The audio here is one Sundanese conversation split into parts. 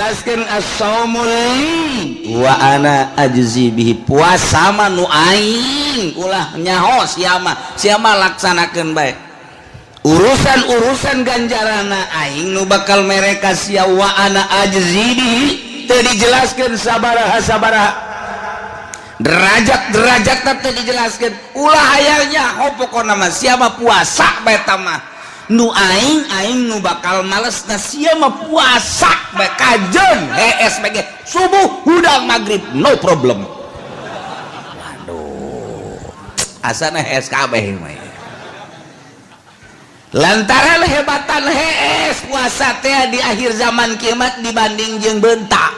Dijelaskan as-saumu li wa ana ajzi bihi. Puasa mah nu aing, ulah nyaho sia mah, sia mah laksanakeun bae. Urusan-urusan ganjarana aing nu bakal mere ka sia. Wa ana ajzi bihi teu dijelaskeun sabaraha sabaraha derajat-derajat teu dijelaskeun. Ulah hayang nyaho, pokona mah sia mah puasa bae mah nu aing, aing nu bakal males. Na sia mah puasa bae kajeun hees bae, subuh hudang maghrib no problem. Waduh, asana hees kabeh mah lantaran hebatan hees puasa teh di akhir zaman kiamat dibanding jeung bentak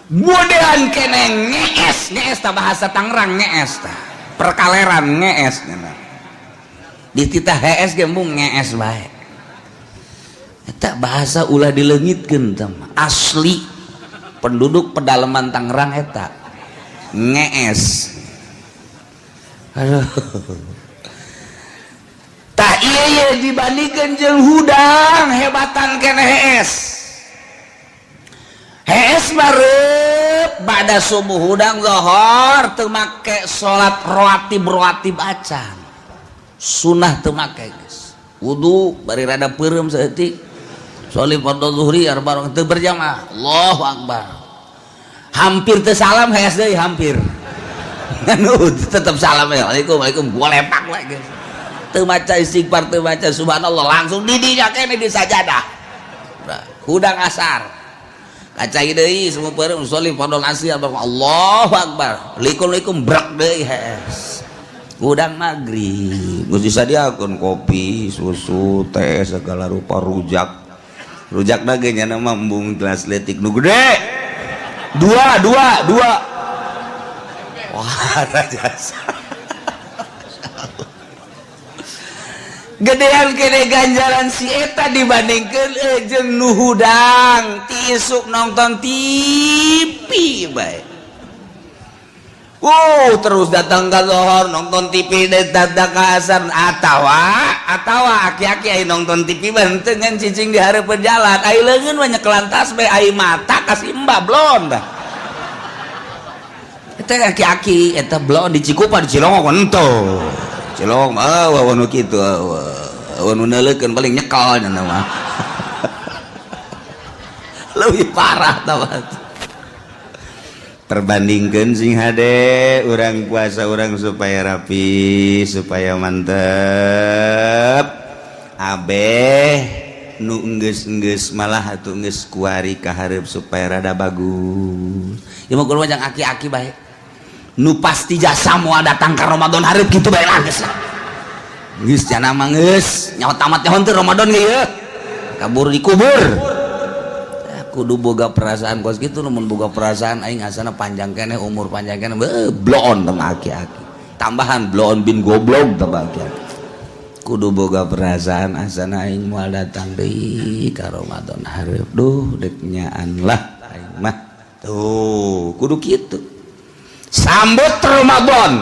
bodean kene ngees. Ngees ta bahasa Tangerang, ngees ta perkaleran ngees dititah hees ge embung ngees bae. Eta bahasa ulah dileungitkeun teh asli penduduk pedalaman Tangerang eta ngees. Aduh, tah iya dibandingkan jeung hudang hebatan kene hees. Hees barep pada subuh hudang zohor teu make salat rawatib, rawatib acan, sunah teu make, geus wudu bari rada peureum saeutik, sholli fardhu zuhri arba teu berjamaah, Allahu akbar, hampir teu salam hees deui, hampir anu tetep salam ya, Waalaikum waalaikum, gua lepak lagi. Teu maca istighfar, teu maca subhanallah, langsung didinya kene di sajadah. Hudang asar kacai deui semua peureum, sholli fardhu asri, Allahu akbar, likum likum brak deui hees. Hudang maghrib geus disadiakeun kopi susu teh segala rupa, rujak rujak daging nya mah embung gelas letik nu gede dua dua dua. Wah, jasa gedean kene ganjaran si eta dibandingkan jeung nu hudang ti isuk nonton TV bae. Wow, terus datang ke lohor nonton TV, datang ke asar atawa atawa aki-aki ai nonton TV benteng kan cicing di hareupeun jalan, ai leungeun mah nyekelan tasbih, ai mata kasih mbak blon dah. Eta aki-aki eta blon di Cikupa, di Cilongok henteu. Cilong mah eueuh nu kitu, eueuh nu neuleukeun paling nyekel nya mah. Leuwih parah tah. Perbandingkeun sing hade urang puasa urang supaya rapi, supaya mantep abeh nu enggeus-enggeus malah atuh geus kuari ka hareup supaya rada bagus. Ieu mah kudu jang aki-aki bae nu pasti jasa moal datang ka Ramadan hareup kitu bae lah, geus lah. Geus jana mah geus nyaho tamat nyaho teu Ramadan ge ieu kabur dikubur. Kudu boga perasaan kos kitu. Mun boga perasaan aing asana panjang keneh umur, panjang keneh, beuh bloon teh aki-aki, tambahan bloon bin goblok teh aki-aki. Kudu boga perasaan asana aing moal datang deui ka Ramadan hareup, duh dek nyaan lah aing mah. Tuh kudu kitu sambut Ramadan.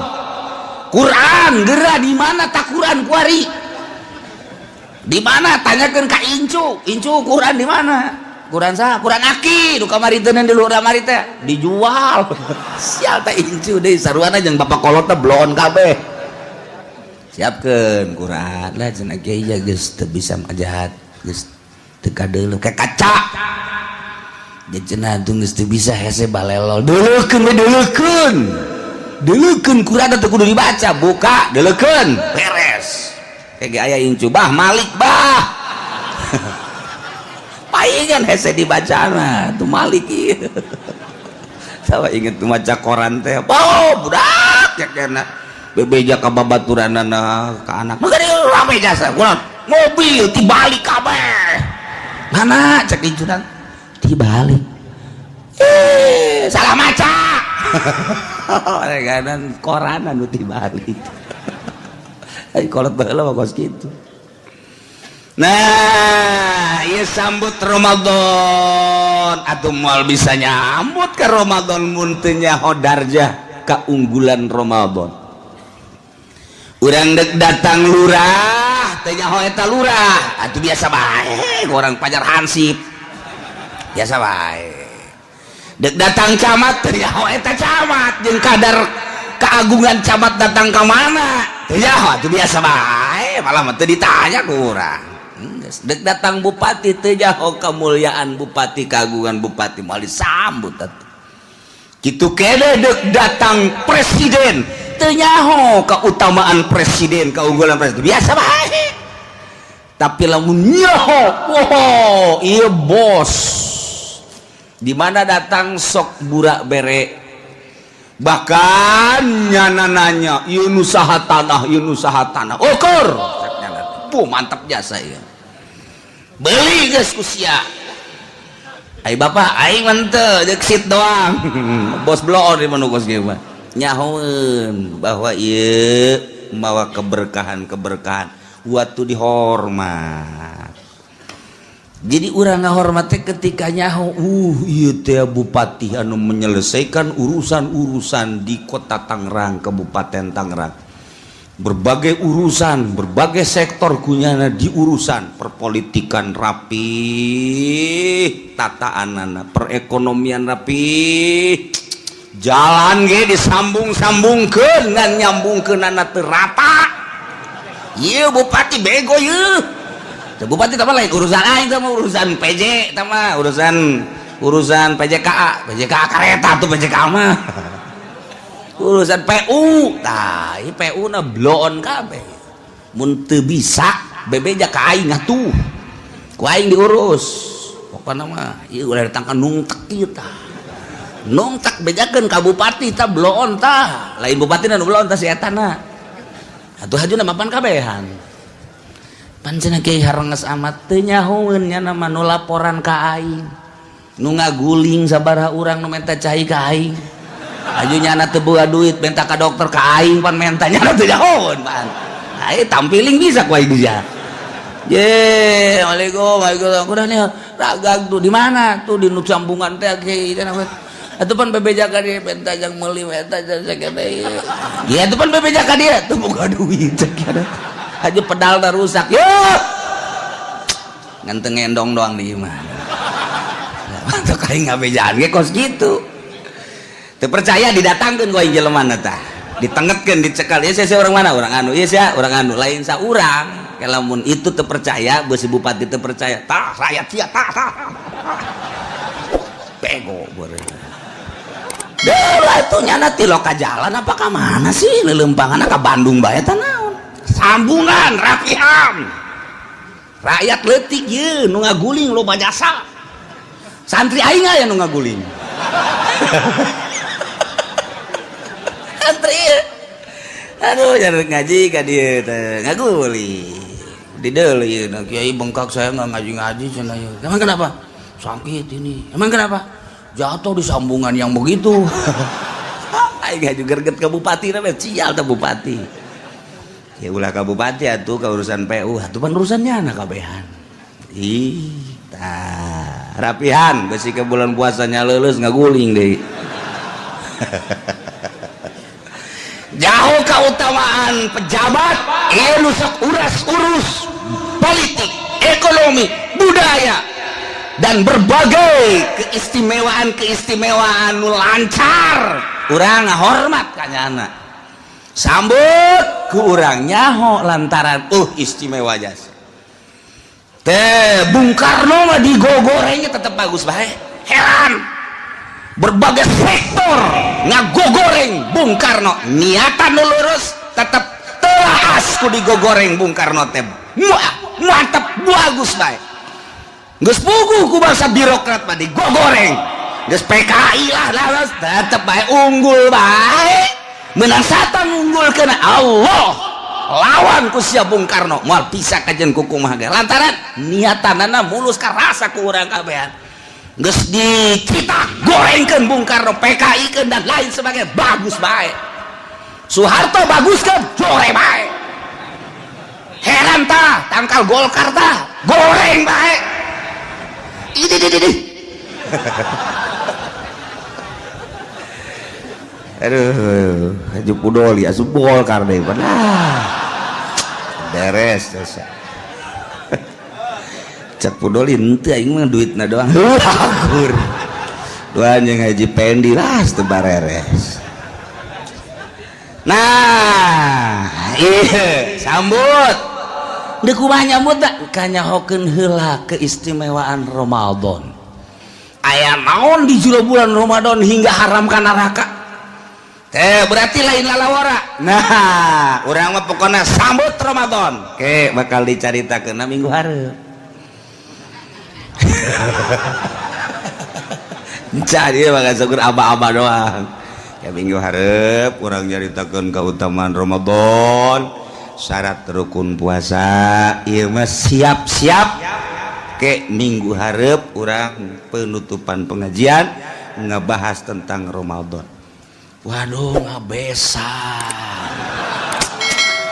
Quran geura di mana tak Quran kuari di mana, tanyakeun ka incu. Incu, Quran di mana? Quran sah? Quran aki nu kamari teh di luhur kamari teh dijual. Sial teh incu deui saruana jeung bapak kolot teh bloon kabeh. Siapkeun Quran lah cenah kiai ya, geus teu bisa jahat, geus teu kadeuleu kayak kaca. Jadi cenah tuh geus teu bisa hese balelol, deuleukeun we, deuleukeun deuleukeun Quran teh kudu dibaca, buka deuleukeun beres. Kayak aya incu, bah Malik bah palingan hese dibacana tuh Malik ieu. Sawa inget tuh maca koran teh. Oh, budak ya kena bebeja ka babaturanana ka anak. Maka rame jasa kurang mobil tibalik kabeh. Mana cek incunan tibalik. Eh, salah maca. Kanan koran anu tibalik. Ai kolot baheula mah kos kitu. Nah, ieu sambut Ramadan atuh moal bisa nyambut ke Ramadan mun teu nyaho darjah keunggulan Ramadan. Urang dek datang lurah teu nyaho eta lurah atuh biasa bae orang pajar hansip. Biasa wae. Dek datang camat teu nyaho eta camat jeung kadar keagungan camat datang ka mana? Teu nyaho atuh, biasa wae, malah mah teu ditanya ku urang. Dek datang bupati teu nyaho kemuliaan bupati, keagungan bupati, moal disambut atuh. Kitu kene dek datang presiden teu nyaho keutamaan presiden, keunggulan presiden, biasa wae. Tapi lamun nyaho, wow, iya bos. Di mana datang sok burak bere, bahkan nyana nanya, ieu nu saha tanah, ieu nu saha tanah, ukur. Puh, mantap jasa ieu. Beli geus ku sia. Ai bapak aing mah teu jeung sit doang. Bos bloon di mana kos kieu mah. Nyahoeun bahwa ieu mawa keberkahan-keberkahan waktu dihormat. Jadi urang ngahormat teh ketika nyaho, ieu teh bupati anu menyelesaikan urusan-urusan di kota Tangerang, Kabupaten Tangerang. Berbagai urusan, berbagai sektor kunyana diurusan, perpolitikan rapi, tataanana, perekonomian rapi, jalan ge disambung-sambungkeun ngan nyambungkeunana teu rata. Ieu bupati bego ieu. Teu bupati teh lain urusan aing, teh mah urusan PJ, teh mah urusan urusan PJKA, PJKA kareta tuh PJKA mah. Urusan PU, tah ieu PU na bloon kabeh. Mun teu bisa bebeja ka aing atuh. Ku aing diurus. Pokona mah ieu ulah datang ka nungtek ieu tah. Nungtek bejakeun ka bupati tah bloon tah. Lain bupati nu bloon tah si eta na. Atuh hajuna mapan kabehan. Pancen kiai harenges amat teu nyahoeun nya mah nu laporan ka aing. Nu ngaguling sabaraha urang nu menta cai ka aing. Aju nyana teu boga duit menta ka dokter ka aing pan menta nyana teu nyahoeun pan. Ai tampiling bisa ku aing dia. Ye, Waalaikumsalam, waalaikumsalam. Udah nih, ragag tuh di mana? Tuh di nu sambungan teh kiai teh. Atuh pan bebeja ka dia menta jang meuli menta jang sakene. Ya atuh pan bebeja ka dia tuh boga duit cek aja pedal dah rusak. Yo. Ngan teu ngendong doang di imah. Mantap aing ngabejaan ge kos kitu. Teu percaya didatangkeun ku aing jelema tah. Ditengetkeun dicekal. Ieu sia orang mana? Orang anu. Ieu sia orang anu lain saurang. Lamun itu teu percaya, beusi bupati teu percaya. Tah rakyat sia tah tah. Bego beureum. Delah tuh nyana ti loka jalan apa ka mana sih leuleumpanganna ka Bandung bae tah naon. Sambungan rapihan. Rakyat leutik ye nu ngaguling loba jasa. Santri aing aya nu ngaguling. Santri. Aduh, jangan ngaji ka dieu teh, ngaguling. Di deuleu ieu kiai bengkak saya enggak ngaji-ngaji cenah ieu. Emang kenapa? Sakit ini. Emang kenapa? Jatuh di sambungan yang begitu. Aing ngaju gerget ke bupati na sial teh bupati. Ya ulah ka bupati atuh ka urusan PU, atuh pan urusannya anak kabehan. Ih, tah rapihan besi ke bulan puasanya leuleus ngaguling deui. Jauh keutamaan pejabat, ieu nu sok uras-urus politik, ekonomi, budaya dan berbagai keistimewaan-keistimewaan nu lancar. Urang ngahormat ka nyana. Sambut ku urang nyaho lantaran istimewa jasa. Teh Bung Karno mah digogorengnya tetep bagus bae. Heran. Berbagai sektor ngagogoreng Bung Karno, niatan nu lurus tetep telaas ku digogoreng Bung Karno teh. Mantep bagus bae. Geus puguh ku bangsa birokrat mah digogoreng. Geus PKI lah lah tetep bae unggul bae. Menang satan unggul kena Allah. Lawan ku sia Bung Karno moal bisa kajen kukumaha ge. Lantaran niatanana mulus karasa ku urang kabehan. Geus dicita gorengkeun Bung Karno, PKI keun dan lain sebagainya bagus bae. Soeharto baguskeun jore bae. Heran tah tangkal Golkar tah goreng bae. Ini ini. Aduh, Haji Pudoli asup Golkar deui. Nah. Beres dosa. Cek Pudoli henteu aing mah duitna doang. Luhur. Duaan jeung Haji Pendi lah teu bareres. Nah, iya, sambut. Deuk kumaha nyambut da? Kanyahokeun heula keistimewaan Ramadan. Aya naon di jero bulan Ramadan hingga haram ka neraka? Teh berarti lain lalawara. Nah, urang mah pokona sambut Ramadan. Oke, bakal dicaritakeun minggu hareup. Cari bakal syukur aba-aba doang. Ya minggu hareup urang nyaritakeun keutamaan Ramadan, syarat rukun puasa. Ieu mah siap-siap ke minggu hareup urang penutupan pengajian ngebahas tentang Ramadan. Waduh, ngabesan.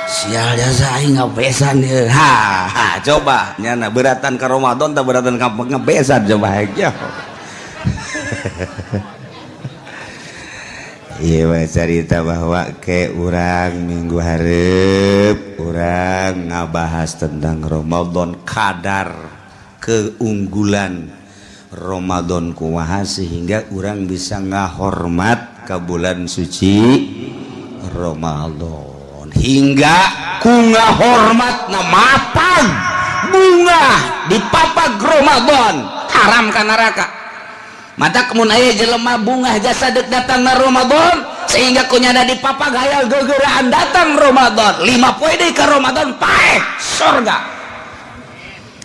Sial jasa aing ngabesan ieu. Ha, ha, coba nyana beratan ka Ramadan tah beratan ka ngabesan coba ya. Iya cerita bahwa ke urang minggu hareup urang ngabahas tentang Ramadan, kadar keunggulan Ramadan kumaha sehingga urang bisa ngahormat ke bulan suci Ramadan hingga ku ngahormatna mapag bunga di papag Ramadan haram ka neraka. Mata kemun aya jelema bungah jasa dek datang na Ramadan sehingga kunyana di papag hayal gegeraan datang Ramadan 5 poe deui ka Ramadan paeh sorga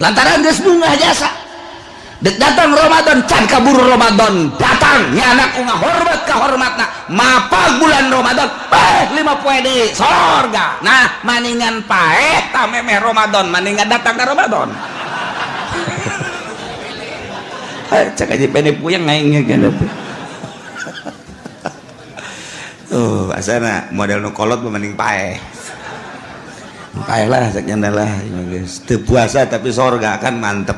lantaran geus bungah jasa dek datang Ramadan can kaburu Ramadan datang nyana ku ngahormat ka hormatna mapag bulan Ramadan paeh 5 poe deui sorga. Nah maningan paeh tah memeh Ramadan maningan datang ka Ramadan. Cek aja pene puyeng aing kan teh. Tuh, asana model nu kolot mah mending paeh. Paeh lah cek nya lah geus teu puasa tapi sorga kan mantep.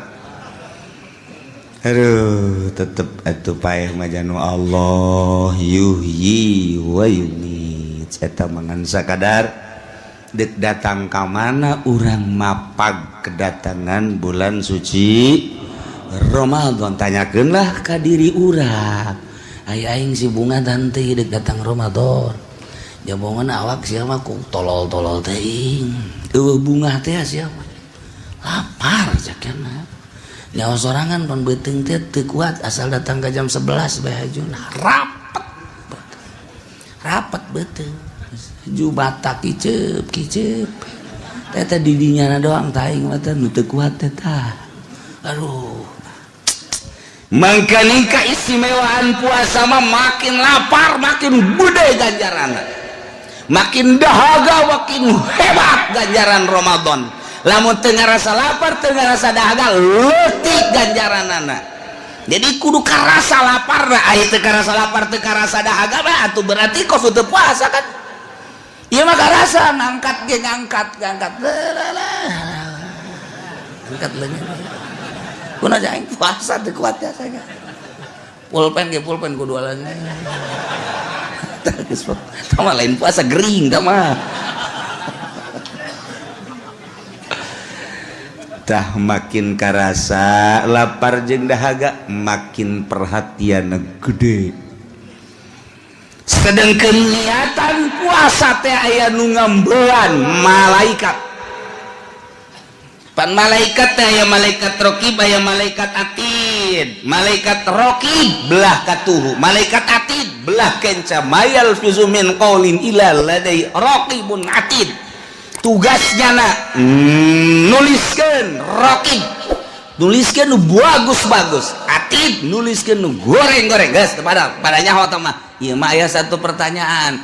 Aduh, tetep atuh paeh mah janu Allah yuhyi wa yumiit. Eta mangan sakadar deuk datang ka mana urang mapag kedatangan bulan suci Ramadan. Tanyakeunlah ka diri urang, ai aing si bunga tante dek datang Ramadan jabongan awak sia mah ku tolol-tolol teuing eueuh bungah teh sia mah lapar cakena nyawa sorangan pan beuteung teh teu kuat asal datang ka jam 11 bae hajuna rapet rapet beuteung ju batak kiceup kiceup teh teh didinya doang tah aing mah teh nu teu kuat teh tah. Aduh, mangkaning keistimewaan puasa mah makin lapar makin gede ganjaran, makin dahaga makin hebat ganjaran Ramadan. Lamun teu ngarasa lapar teu ngarasa dahaga leutik ganjaranana. Jadi kudu karasa lapar lah, aya teu karasa lapar teu karasa dahaga mah atuh berarti kos teu puasa kan. Ieu mah karasa ngangkat ge ngangkat ngangkat. Angkat leungeun. Kuna aing puasa teu kuat ya saya. Pulpen ge pulpen kudu alannya. Geus tah lain puasa gering tah mah. Tah makin karasa lapar jeung dahaga makin perhatian gede. Sedengkeun niatan puasa teh aya nu ngambean malaikat. Pan malaikat teh aya malaikat raqib aya malaikat atid. Malaikat raqib belah katuhu, malaikat atid belah kenca. Mayal fizu min qaulin ila ladai raqibun atid. Tugasnya na nuliskeun raqib, nuliskeun nu bagus-bagus, atid nuliskeun nu goreng-goreng. Geus pada nyaho tah mah. Ieu mah aya satu pertanyaan.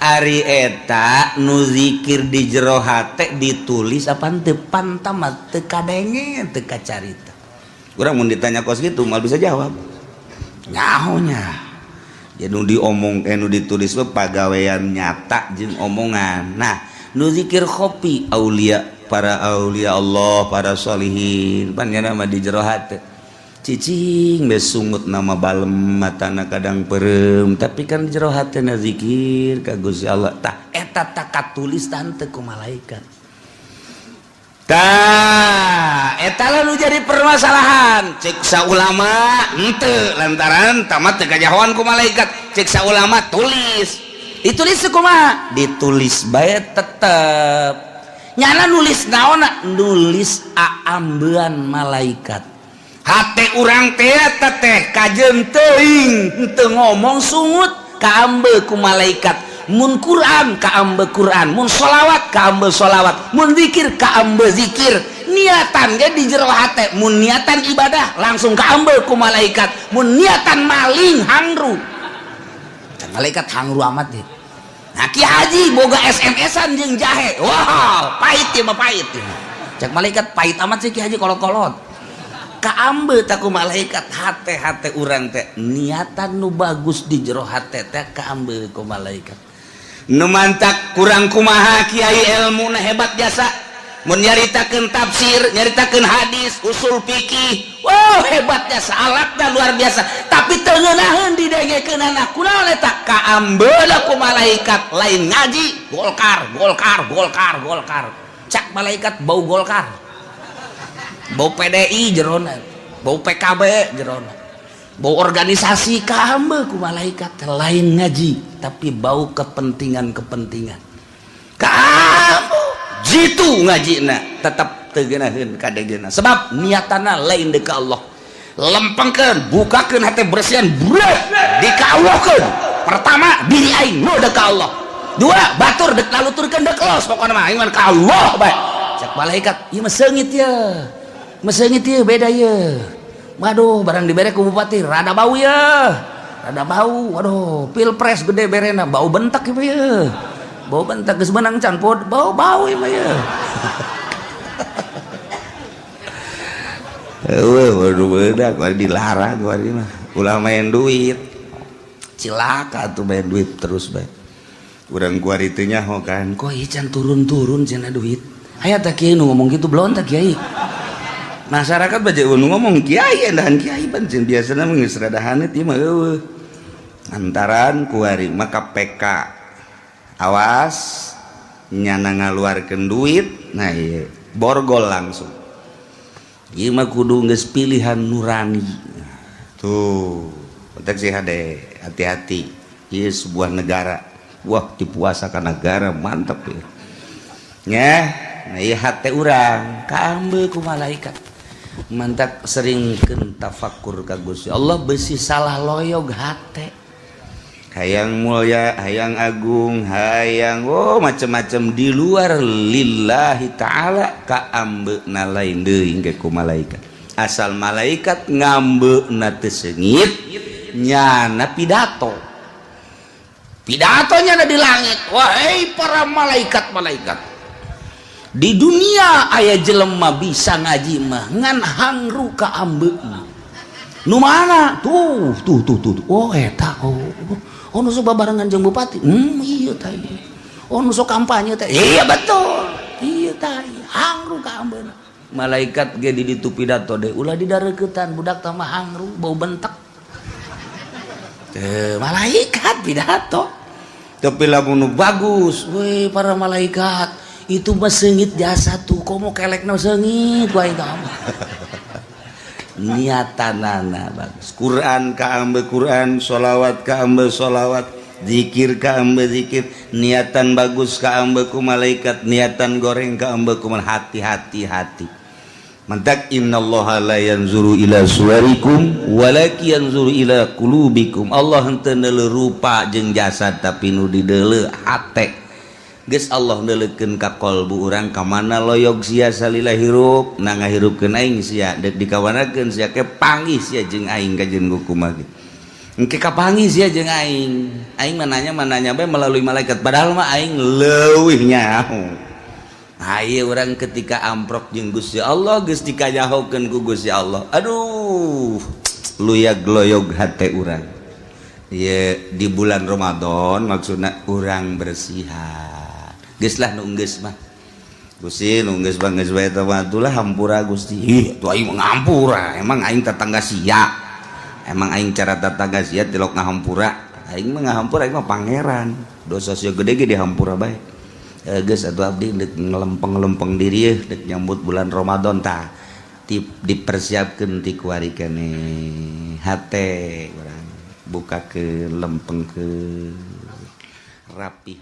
Ari eta nu zikir di jero hate ditulis apa teu pantamat teu kadenge teu kacarita. Urang mun ditanya kos gitu moal bisa jawab. Nyahonya. Ya nu diomong nu ditulis mah pagawean nyata jeung omongan. Nah, nu zikir khofi aulia para aulia Allah, para sholihin pan nya mah di jero hate. Cicing besungut nama balem matana kadang perem tapi kan jero hatena zikir ka Gusti Allah. Tah eta tak katulis tante ku malaikat. Tah, eta lah nu jadi permasalahan. Cek ulama henteu lantaran tamat teu kajahoan ku malaikat. Cek ulama tulis. Ditulis kumaha? Ditulis bae tetep. Nyana nulis naonna? Nulis aambean malaikat. Hate urang teh teh kajeun teuing henteu ngomong sungut kaambe ku malaikat. Mun Quran kaambe Quran, mun sholawat kaambe sholawat, mun zikir kaambe zikir. Niatan ge di jero hate, mun niatan ibadah langsung kaambe ku malaikat, mun niatan maling hangru. Malaikat hangru amat deh. Nah, Ki Haji boga SMS-an jeung jahe. Wah, pahit ya mah, pahit ya. Cek malaikat, pahit amat sih Ki Haji, kolot-kolot. Kaambe tak ku malaikat hate-hate urang teh, niatan nu bagus di jero hate teh kaambe ku malaikat. Nu mantak kurang kumaha kiai ilmu hebat jasa mun nyaritakeun tafsir, nyaritakeun hadis, usul fikih, wow, hebat jasa, alatna luar biasa, tapi teu ngeunaheun didengekeunana. Kunaon eta? Kaambeuna ku malaikat. Lain ngaji Golkar, Golkar, Golkar, Golkar. Cak malaikat, bau Golkar, bau PDI jerona, bau PKB jerona, bau organisasi. Kaambe ku malaikat. Lain ngaji tapi bau kepentingan-kepentingan, kaambe. Jitu ngajina tetap teu geunaheun kadegena, sebab niatana lain deuk ka Allah. Lempengkeun, bukakeun hate, bersihan, brek dikaawahkeun. Pertama, diri aing nu deuk ka Allah. Dua, batur dek naluturkeun, dek los. Pokona mah aing mah ka Allah bae. Cek malaikat, ieu mah seungit ye, mah seungit ye, beda ye. Waduh, barang dibere ku bupati rada bau ya, rada bau. Waduh, pilpres gede berena, bau bentak ieu ye, bau bentak. Geus menang can pod bau, bau ieu mah ye. Eueuh, waduh, bedak dilarang kuari mah, ulah main duit, cilaka tuh main duit terus bae. Urang kuari teh nyaho kan, kok ieu can turun-turun cenah duit. Aya tah kiai nu ngomong gitu belum tah? Kiai masyarakat baca nu ngomong kiai dan kiai pancen biasana mah geus rada haneut ieu mah. Eueuh, antaran kuari mah KPK awas nyana ngaluarkeun duit. Nah, ieu borgol langsung. Ieu mah kudu geus pilihan nurani tuh. Penting sih hade, hati-hati. Ieu sebuah negara, wah, dipuasakan negara, mantep ya nya. Nah, ieu hate urang kaambe ku malaikat. Mantak seringkeun tafakur ka Gusti Allah, besi salah loyog hate. Hayang mulia, hayang agung, hayang oh macam-macam di luar lillahi ta'ala, kaambeuna lain deui ge ku malaikat. Asal malaikat ngambeuna teu seungit, nyana pidato, pidatonya ada di langit. Wahai para malaikat-malaikat di dunia, aya jelema bisa ngaji mah ngan hangru kaambeuna. Nu mana tuh tuh tuh tuh, tuh. Oh, eta, oh oh, nu sok babarengan jeung bupati. Iya tah ieu. Oh, nu sok kampanye teh. Iya, betul, iya tah, hangru kaambeuna. Malaikat ge di ditu pidato deh, ulah didareuketan, budak tah mah hangru, bau bentek. Teu, malaikat pidato. Tapi lamun nu bagus, weh, para malaikat, itu mah seungit jasa tuh, komo kelekna seungit ku aing kamu. Niatanana bagus, Quran kaambe Quran, sholawat kaambe sholawat, zikir kaambe zikir, niatan bagus kaambe ku malaikat, niatan goreng kaambe ku. Hati-hati, hati. Mantak innallaha la yanzuru ila suwarikum walakin yanzuru ila qulubikum. Allah henteu neuleuh rupa jeung jasad, tapi nu dideuleu hate. Geus Allah neuleukeun ka qalbu urang, ka mana loyog sia salila hirup. Na ngahirupkeun aing sia deuk dikawanakeun sia, ke panggih sia jeung aing kajeun kumaha ge. Engke kapanggih sia jeung aing. Aing mah nanya, mah nanya bae melalui malaikat, padahal mah aing leuwih nyaho. Ayo, orang ketika amprok jeung Gusti Allah, geus dikanyahokeun ku Gusti Allah, aduh, luyag loyog hate urang. Ye, di bulan Ramadan maksudna urang bersihan. Geus lah, nu geus mah Gusti, nu geus mah geus bae teh mah atulah, hampura Gusti. Ih, tuh aing mah ngampura. Emang aing tetangga sia? Emang aing cara tetangga sia tilok ngahampura? Aing mah ngahampura, aing mah pangeran. Dosa sia gede ge dihampura bae. Geus atuh, abdi dek ngelempeng-lempeng diri dek nyambut bulan Ramadan. Tah, dipersiapkeun ti kuari keneh hate urang buka ke lempeng ke rapi.